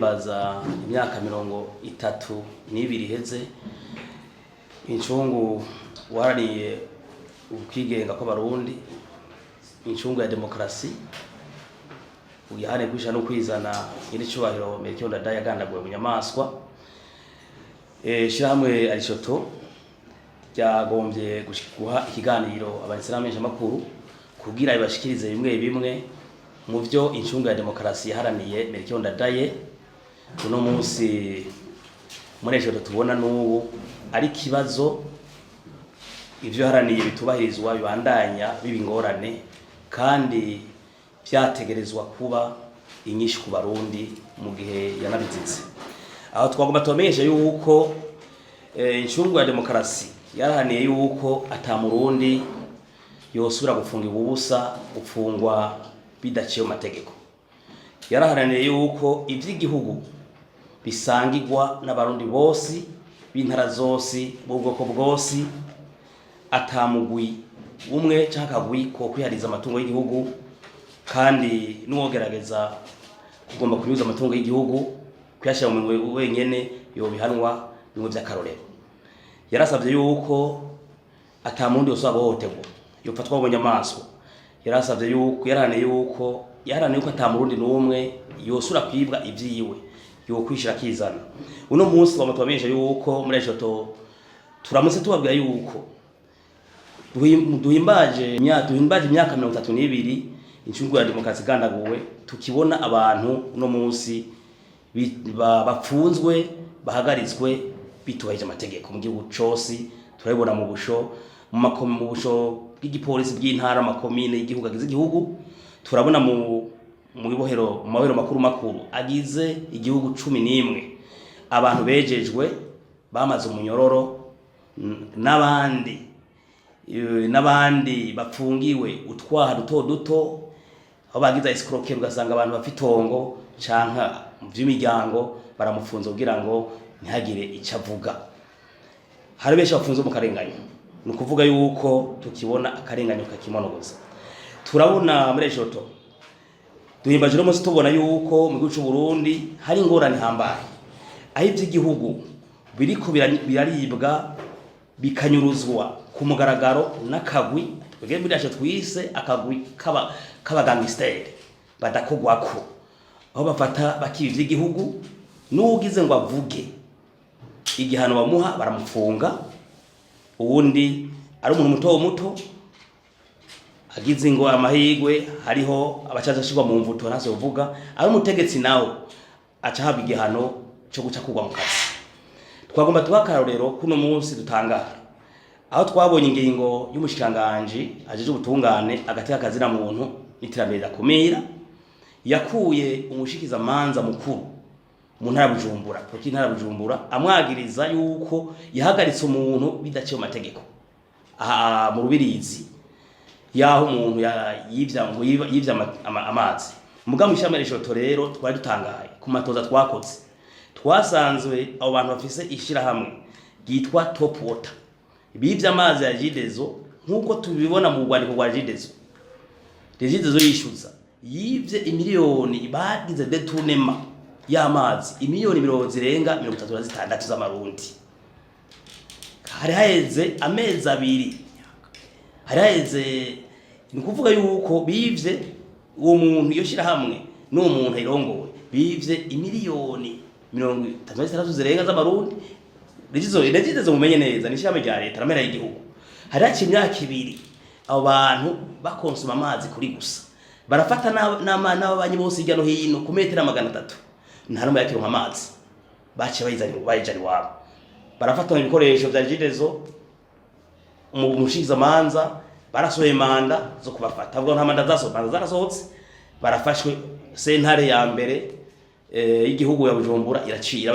Duhimbaza imyaka 32 iheze incungu warariye ukwigenga kw'Abarundi, incungu ya demokarasi, ugihane kwisha no kwizana, nyir'icubahiro Melchior Ndadaye yagandaguwe mu nyamaswa. Ishirahamwe Aricoto ryagombye guha ikiganiro abanditsi n'abamenyeshamakuru kugira ibashikirize bimwe bimwe mu vyo incungu ya demokarasi yaharaniye Melchior Ndadaye. Uno munsi muri Aricoto tubona n'ubu ari ikibazo, ivyo yaharaniye bitubahirizwa, bibandanya biba ingorane kandi vyategerezwa kuba inyishu ku Barundi mu gihe yanabizitse. Aho twagomba tubamenyesha yuko incungu ya demokarasi yarahaniye yuko ata Murundi yosubira gufungirwa ubusa, gufungwa bidaciye mu mategeko. Yaraharaniye yuko ivy'igihugu bisangirwa n'Abarundi bose b'intara zose, b'ubwoko bwose, ata mugwi umwe canke akagwi ko kwihariza amatungo y'igihugu, kandi n'uwogerageza kugomba kunyuza amatungo y'igihugu kuyashira mu minwe wenyene yobihanwa bimwe vy'akarorero. Yarasavye yuko ata murundi yosubira guhohoterwa, yofatwa mu nyamaswa. Yarasavye yuko, yarahaniye yuko ata Murundi n'umwe yosubira kwibwa ivyiwe, yokwishira akizana. Uno munsi twama tubamenyesha yuko muri Ejoto turamutse tubabwira yuko duhimbaje imyaka 32 incungu ya demokarasi igandaguwe, tukibona abantu uno munsi bapfunzwe, bahagaritswe bitubahirije amategeko mu gihugu cose. Turabibona mu busho, mu busho bw'igipolisi bw'intara, amakomine y'igihugu agize igihugu. Turabona mu bibohero, mu mabohero makuru makuru agize igihugu 11, abantu bejejwe bamaze umunyororo n'abandi bapfungiwe utwaha duto duto, aho bagize escroquerie, ugasanga abantu bafite itongo canke mu vy'imiryango baramufunze kugira ngo ntihagire ico avuga. Hari benshi bafunze mu karenganyo, ni ukuvuga yuko tukibona akarenganyo kakimonogoza. Turabona muri Ejoto duhimbaje uno munsi, tubona yuko mu gihugu c'u Burundi hari ingorane ihambaye, aho ivy'igihugu biriko biraribwa, bikanyuruzwa ku mugaragaro n'akagwi twebwe muri yacu twise akagwi k'abagangisteri badakogwako, aho bafata bakiba ivy'igihugu, n'uwugize ngo avuge igihano bamuha baramufunga. Uwundi ari umuntu muto muto agize ngo amahirwe, hariho abacaza ashirwa mu mvuto ntase uvuga. Ari umutegetsi nawe aca ahabwa igihano cyo guca kugwa mu kazi. Twagomba tuba akarorero kuno munsi dutangara aho twabonye ingingo y'umushikiranganji ajeje ubutungane, agateka kazina muntu n'iterambere ridakumira, yakuye umushikizamanza mukuru mu ntara ya Bujumbura, procureur intara ya Bujumbura, amwagiriza yuko yahagaritse umuntu bidaciye mu mategeko aha mu Rubirizi, yaho umuntu yivya ngo yivye amazi. Muga mu ishami Rishoto rero twari dutangaye ku matoza twakoze, twasanzwe abo bantu bafise ishirahamwe ryitwa Top Water bivye amazi ya Regideso, nk'uko tubibona mu rwandiko rwa Regideso. Regideso yishyuza yivye imiliyoni, bagize détournement y'amazi imiliyoni mirongo zirenga 36 z'amarundi. Hari haheze amezi 2, hari haheze, ni ukuvuga yuko bivye uwo muntu, iyo shirahamwe n'uwo muntu ayirongowe bivye imiliyoni 36 zirenga z'amarundi. Regideso, mumenye neza, ni ishirahamwe rya leta ramera y'igihugu. Hari haciye imyaka 2 abo bantu bakonsoma amazi kuri gusa, barafata n'ababanyi bose hirya no hino ku metero 300, nta n'umwe yakironka amazi. Baciye bayizana, bayijana iwabo, barafata ibikoresho vya Regideso. Umushikizamanza barasohoye manda zo kubafata, avuga nta manda zasohotse, manda zarasohotse, barafashwe. Sentare ya mbere y'igihugu ya Bujumbura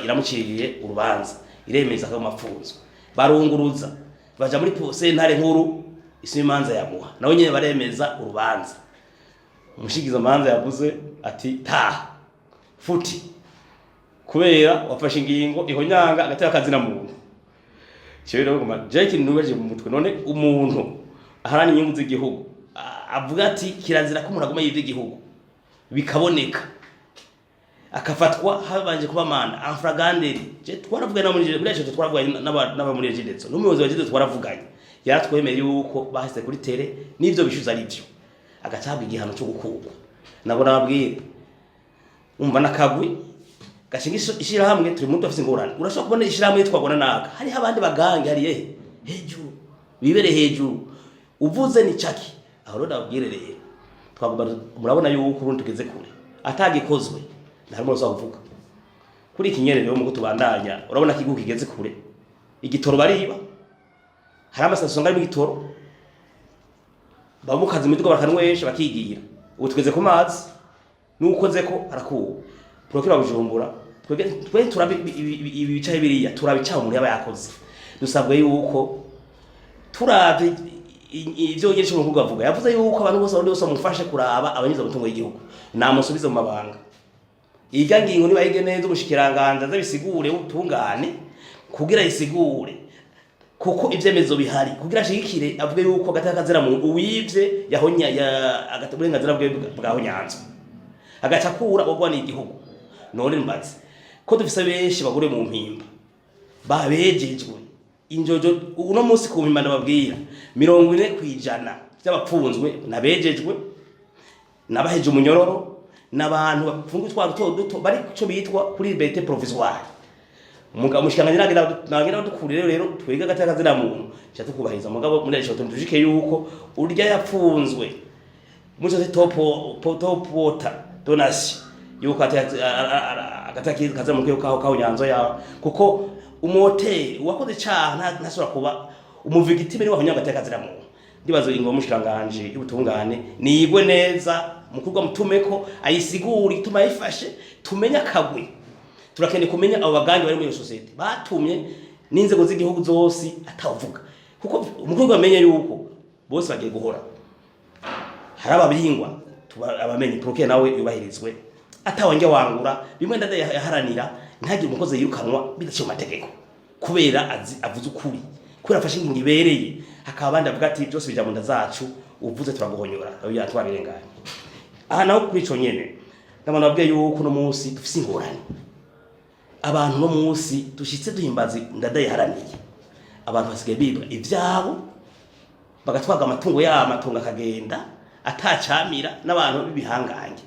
iramuciriye urubanza, iremeza ko mafunzo. Barunguruza baja muri sentare nkuru isoma imanza yamuha, nawe nyene baremeza urubanza. Umushikizamanza yavuze ati: "Taha futi, kubera wafashe ingingo ihonyanga agateka kazina muntu." Cyo rero guma je ikintu nubaje mu mutwe: none umuntu aharana inyungu z'igihugu, avuga ati kirazira ko umuntu aguma yivye igihugu, bikaboneka. Akafatwa habanje kuba mandat en flagrant délit. Je twaravuganye na muri ejo, twaravuganye n'aba muri Regideso, n'umuyobozi wa Regideso twaravuganye, yaratwemeye yuko bahise kuri terrain n'ivyo bishuza ari byo, agacahabwa igihano cyo gukurwa. Nabo nababwire, umva, nakagwi gashinga ishirahamwe, turi mu dufise ingorane. Urashobora kubona ishirahamwe twabona naka, hariho abandi bagange hariye hejuru, bibere hejuru, uvuze ni caki. Aho rero ndababwire rero, twagomba murabona yuko urundi tugeze kure atagikozwe, nta rumwe uzavuga kuri iki nyene. Rero muko tubandanya, urabona ko igihugu kigeze kure, igitoro bariba, hari amasaso ngari mu gitoro, bamukaza imiduga bakanywesha bakigira. Ubu tugeze ku mazi, nukoze ko arakuwe. Procureur wa Bujumbura, twebwe twe turabi ibi bicaye biriya, turabicaho umuntu yaba yakoze. Dusabwe yuko turavye ivyo nyine cyo avuga, yavuze yuko abantu bose, abarundi bose bamufashe kuraba abanyuza umutungo w'igihugu, namusubize mu mabanga. Irya ngingo niba yige neza, umushikiranganje aze bisigure utungane kugira yisigure, kuko ivyemezo bihari kugira ashigikire avuge yuko agateka kazira muntu uwivye yahonya ya agata uburenganzira bwe bwahonyanzwe, agaca akura ubwo ni igihugu. None mbaze ko dufise benshi bagure mu Mpimba babejejwe injojo uno munsi ku Mpimba, ndababwira, 40% by'abapfunzwe nabejejwe, nabaheje umunyororo, n'abantu bapfunzwe utwa duto duto bari cyo bitwa kuri liberté provisoire. Mugabo mushikanganje nagenda dukurire rero, twega agateka kazina muntu cha tukubahiriza. Mugabo muri ico tujuke yuko urya yapfunzwe muri cyo top water donation, yuko agateka kazina muntu kaho kaho nyanzo ya, kuko umoteri uwakoze icaha ntasubira kuba umuvictime, ni wahonya agateka kazina muntu. Ndibazo ingo mushikanganje y'ubutungane niyigwe neza, mukurwa mutumeko ayisigure ituma yifashe, tumenye akagwi. Turakeneye kumenya abo bagangi bari muri iyo société batumye n'inzego z'igihugu zose atawuvuga, kuko umukuru bamenye yuko bose bagiye guhora hari ababingwa abamenye procureur nawe yubahirizwe, atawanjye wangura bimwe ndada yaharanira, ntihagire umukozi yirukanwa bidaciye mu mategeko kubera avuze ukuri, kubera afashe ingingo ibereye. Hakaba abandi bavuga ati byose bija mu nda zacu, uvuze turaguhonyora, oya, twabirenganye. Aha naho kuri ico nyene, ndabona babwiye yuko uno munsi dufise ingorane. Abantu no munsi dushitse duhimbaza ndadayiharaniye, abantu basigaye bibwa ivyabo, bagatwaga amatungo yabo, amatungo akagenda atacamira n'abantu b'ibihangange,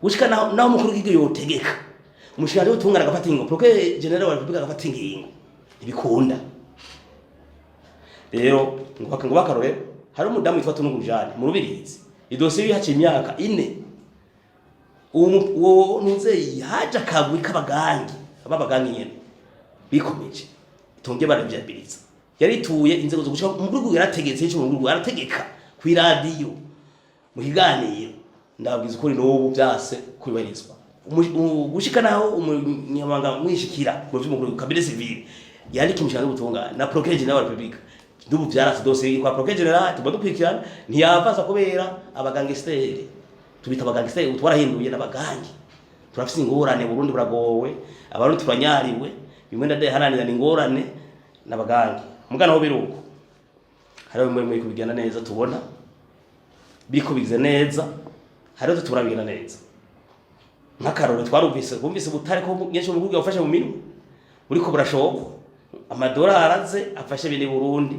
gushika naho umukuru w'igihugu yotegeka, umushikiranganji w'ubutungane agafata ingingo, procureur général wa Republika agafata ingingo, ntibikunda. Rero ngo bakarore, hari umudamu witwa Tunungu Jane mu Rubirizi, idosiye haciye imyaka 4. Uwo ntuze haje akagwi k'abagangi, ababagangi nyene bikomeje itonge baravyabiliza, yarituye inzego zo gushika umukuru w'igihugu yarategetse ico umukuru w'igihugu arategeka ku iradiyo mu kiganiro. Ndababwiza ukuri, n'ubu vyase kubahirizwa. Gushika naho umunyamabanga mwishikira mu vy'umukuru cabinet civil yandika imishinga y'ubutungane na procureur général wa Republika, n'ubu vyarase. Dosiye kwa procureur général tuba dukurikirana, ntiyavaza kubera abagangsteri, tubita abagangsteri, ubu twarahinduye n'abagangi. Turafise ingorane, Burundi buragowe, abarundi turanyariwe, bimwe ndadaharanira ni ingorane n'abagangi. Mugana ho biruko hariho bimwe bimwe kubigenda neza, tubona biriko bigize neza, hariho turabigenda neza. Nk'akarore, twarumvise bumvise ubutare ko nyinshi mu gihugu yafashe mu minwe, buriko burashokwa, amadolari aze afashe bene Burundi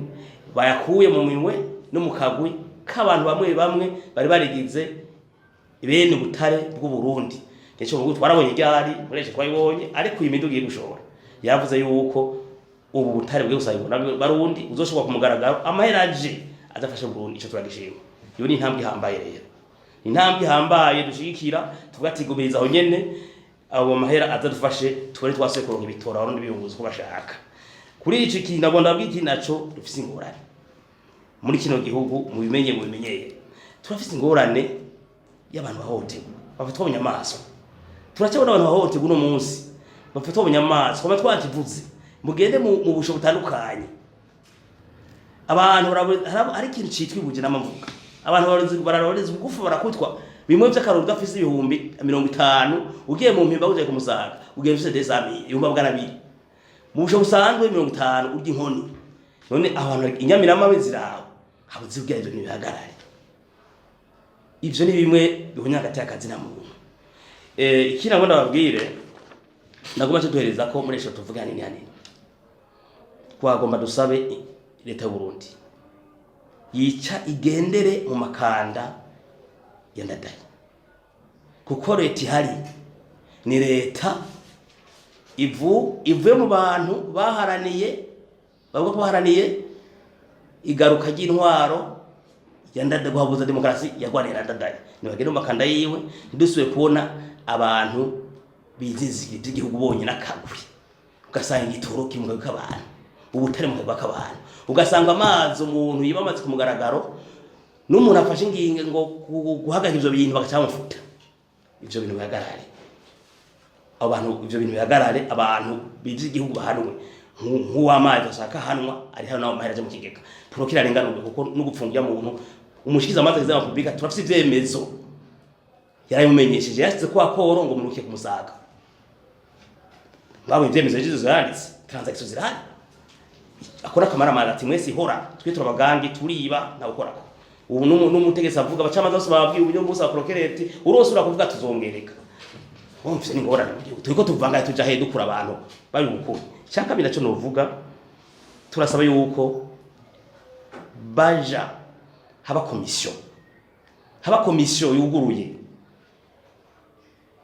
bayakuye mu minwe no mu kagwi k'abantu bamwe bamwe bari barigize bene ubutare bw'u Burundi. Ndetse mu twarabonye ryari muri ejo twabibonye, ariko iyi miduga iri gushora yavuze yuko ubu butare bwe gusabwa Barundi uzoshobora ku mugaragaro, amahera aje azafasha Burundi. Ico turagishima, iyo ni intambwe ihambaye. Rero intambwe ihambaye dushigikira, tuvuga ati gumiriza aho nyene, abo mahera azadufashe tubone twasuye kuronka ibitora, abarundi biyunguza uko bashaka. Kuri ico kintu ndabona ndabwira iki naco, dufise ingorane muri kino gihugu, mubimenye, mubimenyere, turafise ingorane y'abantu bahohoterwa, bafatwa bunyamaswa. Turacyabona abantu bahohoterwa uno munsi, bafatwa bunyamaswa, twaba twakivuze. Mugende mu busho butandukanye, abantu hari ikintu citwa ibuje n'amavuga, abantu bararoreza ubugufu, barakutwa bimwe vy'akarorero. Udafise 50,000 ugiye mu Mpimba, ugiye kumusaga, ugiye ufise 200,000, 200,000, mu busho busanzwe 50 urya inkoni. None abantu inyamiramabe ziraho habuze kugira ivyo ntibihagarare. Ivyo ni bimwe bihonya hagati y'akazi na muntu. Ikindi nagomba ndababwire, nagomba cyo duhereza ko muri ejo tuvuga hanini hanini, twagomba dusabe leta y'u Burundi yica igendere mu makanda ya Ndadaye, kuko leta ihari ni leta ivuye mu bantu baharaniye, bavuga ko baharaniye igaruka ry'intwaro ya Ndadaye, guhabuza demokarasi yarwaniye na Ndadaye. Nibagende mu makanda yiwe, ntidusubire kubona abantu bizizigira iby'igihugu bonyine akagwi, ugasanga igitoro kiri mu kagwi k'abantu, ubutare mu kagwi k'abantu, ugasanga amazi umuntu yiba amazi ku mugaragaro, n'umuntu afashe ingingo ngo guhagarika ivyo bintu bagaca bamufuta. Ivyo bintu bihagarare, abo bantu, ivyo bintu bihagarare, abantu bizi igihugu bahanwe. Nk'uw'amazi ashaka ahanwa ari hano, nawe amahera aje mu kigega, procureur arenganurwe, kuko no gupfungira muntu umushikiza amazi ageze mu publika, turafise ivyemezo, yarabimumenyesheje, yashyize ko akoro ngo muruke kumusaga, mwabonye ivyemezo yagize, yanditse transaction zirahari, akora akamaramaza ati mwese ihora twe turabagangi turiba nta gukorako. Ubu n'umutegetsi avuga, abacamanza bose bababwiye uburyo bwose, aba procureur urose urakuvuga tuzomwereka. Wumvise n'ingorane mu gihugu turiko tuvanga, tuja he dukura abantu bari bukuru. Icya kabiri naco novuga, turasaba yuko baja haba komisiyo yuguruye.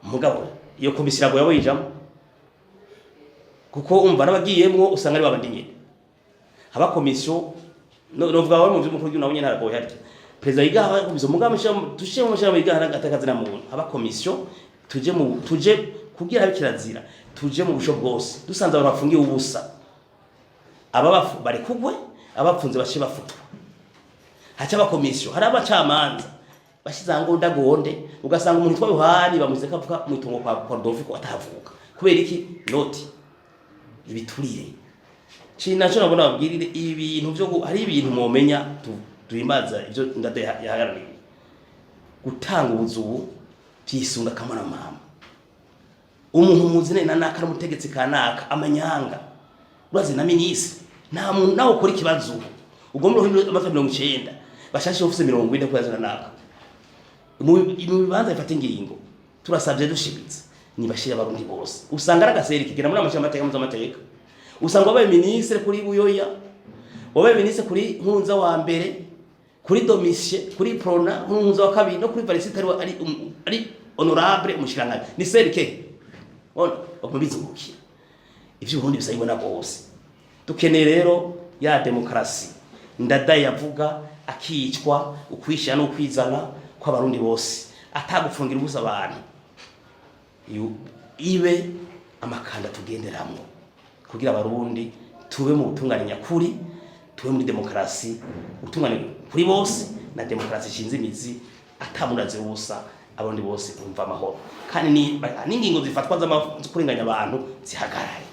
Mugabo iyo komisiyo iragoye abo yijamo, kuko umva n'abagiyemwo usanga ari babandi nyene. Haba komisiyo, novuga wa mu vy'umukuru w'igihugu nawe nyene haragoye, harya perezida yiga haba komisiyo, mugabo dushire mu mashirahamwe yiga agatakazi na muntu, haba komisiyo, tuje kugira habe kirazira, tuje mu busho bwose dusanze abantu bafungiwe ubusa, aba barekugwe, abapfunze bashe bafutwa, haca aba komisiyo. Hari abacamanza bashize ngo ndagonde, ugasanga umuntu yitwa Yohani bamuze kavuka mu itongo kwa Rudoviko atahavuka, kubera iki? Noti ibiturire. Naco nabona babwirire ibintu byo hari ibintu mwomenya duhimbaza ivyo Ndade yahagarariye gutanga ubuzubu vyisunga kamana mama umuntu muzine na naka n'umutegetsi kanaka amanyanga urazi na minisitiri nta muntu nawe ukora ikibazo ubu ugomba uhindura amafaranga 90 bashashe ofise 40 kuyazana naka mu bibanza bifata ingingo. Turasabye dushimitse nibashire abarundi bose. Usanga ari agaseri kigera muri amashami amateka mpuzamamateka, usanga wabaye minisitiri kuri Buyoya, wabaye minisitiri kuri Nkurunziza wa mbere, kuri Domitien, kuri Prona Nkurunziza wa kabiri, no kuri Varisita ari honorable umushikiranganji ni serike ona baguma bizungukira. Ivyo Burundi bisayibona rwose. Dukeneye rero ya demokarasi Ndadaye yavuga, akicwa, ukwishyira no kwizana kw'abarundi bose, atagufungira ubusa abantu. Ibe amakanda tugenderamwo kugira abarundi tube mu butungane nyakuri, tube muri demokarasi, ubutungane kuri bose na demokarasi ishinze imizi, atamuraze ubusa, abarundi bose bumva amahoro, kandi n'ingingo zifatwa zo kurenganya abantu zihagarare.